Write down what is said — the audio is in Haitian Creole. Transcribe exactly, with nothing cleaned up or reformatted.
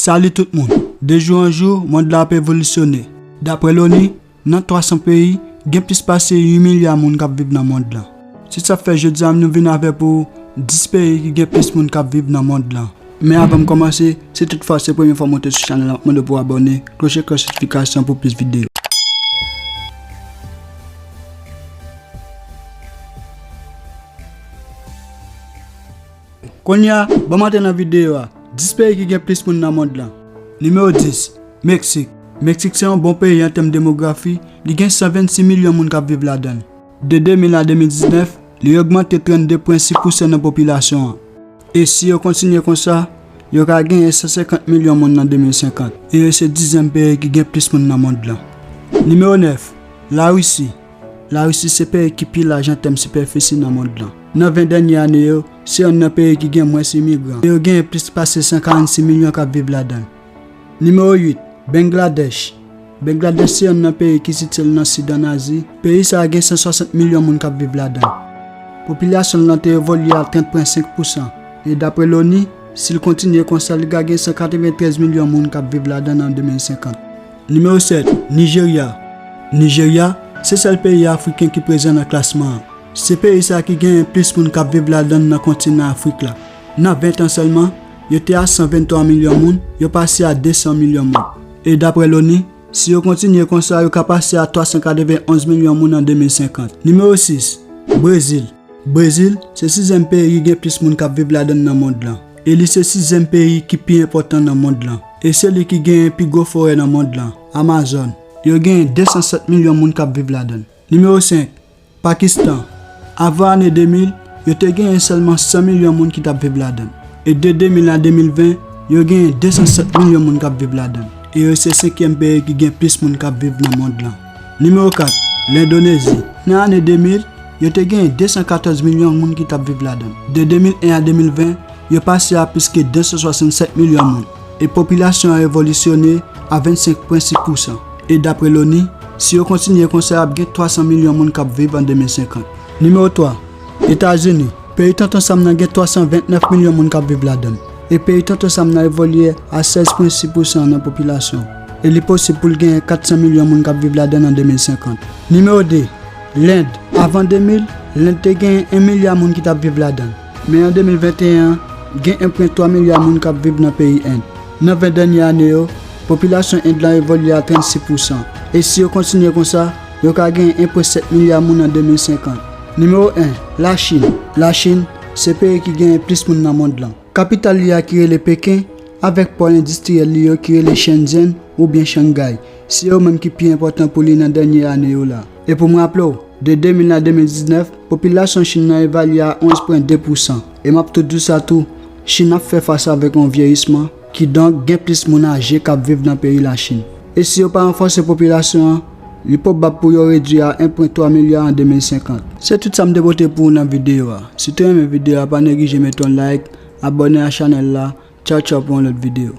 Salut tout moun. De jou an jou, mond la ap evolisyone. Daprè l'ONU, nan twa san peyi, gen plis pase uit milya moun k ap viv nan mond lan. Se sa k fè jodi a nou vin avè pou dis peyi ki gen plis moun k ap viv nan mond lan. Men avan m kòmanse, si toutfwa se premye fwa w monte sou chanèl la, m ap mande w pou w abòne, kloche klòch notifikasyon pou plis videyo. Kounye a, ban m antre nan videyo a. Dis peyi ki gen plis moun nan mond lan. Nimewo dis, Meksik. Meksik se yon bon peyi an tèm demografi, li gen san vennsis milyon moun k ap viv ladan l. De de mil a de mil diznèf, li ogmante trannde pwen sis pousan nan popilasyon an. E si yo kontinye konsa, yo ka genyen san senkant milyon moun nan de mil senkant. E yo se dizyèm peyi ki gen plis moun nan mond lan. Nimewo nèf, Larisi. Larisi se peyi ki pi laj an tèm sipèfisi nan mond lan. Nan ven dènye ane yo, se yonn nan peyi ki gen mwens imigran. E yo genyen plis pase san karannsis milyon k ap viv ladan l. Nimewo uit, Bangladèch. Bangladèch se yonn nan peyi ki sitiye l nan sid ann Azi. Peyi sa a gen san swasant milyon moun k ap viv ladan l. Popilasyon l lan te evolye a trant pwen senk pousan. E daprè l'ONU, si l kontinye konsa, li ka gen san katreventrèz milyon moun k ap viv ladan l an de mil senkant. Nimewo sèt, Nijerya. Nijerya se sèl peyi afriken ki prezan nan klasman an. Se peyi sa a ki genyen plis moun k ap viv ladan l nan kontinan Afrik la. Nan ven tan sèlman, yo te a san venntwa milyon moun, yo pase a de san milyon moun. E daprè l'ONU, si yo kontinye konsa, yo ka pase a twa san katrevenonz milyon moun an de mil senkant. Nimewo sis, Brezil. Brezil se sizyèm peyi ki gen plis moun k ap viv ladan l nan mond lan. E li se sizyèm peyi ki pi enpòtan nan mond lan. E se li ki genyen pi gwo forè nan mond lan, Amazòn. Yo genyen de san sèt milyon moun k ap viv ladan l. Nimewo senk, Pakistan. Avan ane de mil, yo te genyen sèlman san milyon moun ki t ap viv ladan l. E de de mil a de mil ven, yo genyen de san sèt milyon moun k ap viv ladan l. E yo se senkyèm peyi ki gen plis moun k ap viv nan mond lan. Nimewo kat, Lendonezi. Nan ane de mil, yo te genyen de san katòz milyon moun ki t ap viv ladan l. De de mil en a de mil ven, yo pase a plis ke de san swasannsèt milyon moun. E popilasyon an evolisyone a vennsenk pwen sis pousan. E daprè l'ONU, si yo kontinye konsa, y ap gen twa san milyon moun k ap viv an de mil senkant. Nimewo twa, Etazini. Peyi Tonton Sam nan gen twa san vennèf milyon moun k ap viv ladan l. E peyi Tonton Sam nan evolye a sèz pwen sis pousan nan popilasyon. E li posib pou l genyen kat san milyon moun k ap viv ladan l an de mil senkant. Nimewo de, Lend. Avan de mil, Lend te genyen en milya moun ki t ap viv ladan l. Men an de mil venteyen an, gen en pwen twa milya moun k ap viv nan peyi End. Nan ven dènye ane yo, popilasyon End lan evolye a trannsis pousan. E si yo kontinye konsa, yo ka genyen en pwen sèt milya moun an de mil senkant. Nimewo en, Lachin. Lachin se peyi ki genyen plis moun nan mond lan. Kapital li a ki rele Peken, avèk pò endistriyèl li yo ki rele Shenzhen oubyen Shanghai, se yo menm ki pi enpòtan pou li nan dènye ane yo la. E pou m raple w, de de mil a de mil diznèf, popilasyon Chin nan evalye a onz pwen de pousan. E m ap tou di w sa tou, Chin ap fè fas avèk yon vyeyisman, kidonk gen plis moun aje k ap viv nan peyi Lachin. E si yo pa ranfòse popilasyon an, li pwobab pou yo redui a en pwen twa milya an de mil senkant. Se tout sa m te pote pou ou nan videyo a. Si w te renmen videyo a, pa neglije mete yon like, abòne a chanèl la. Tchaw tchaw pou yon lòt videyo.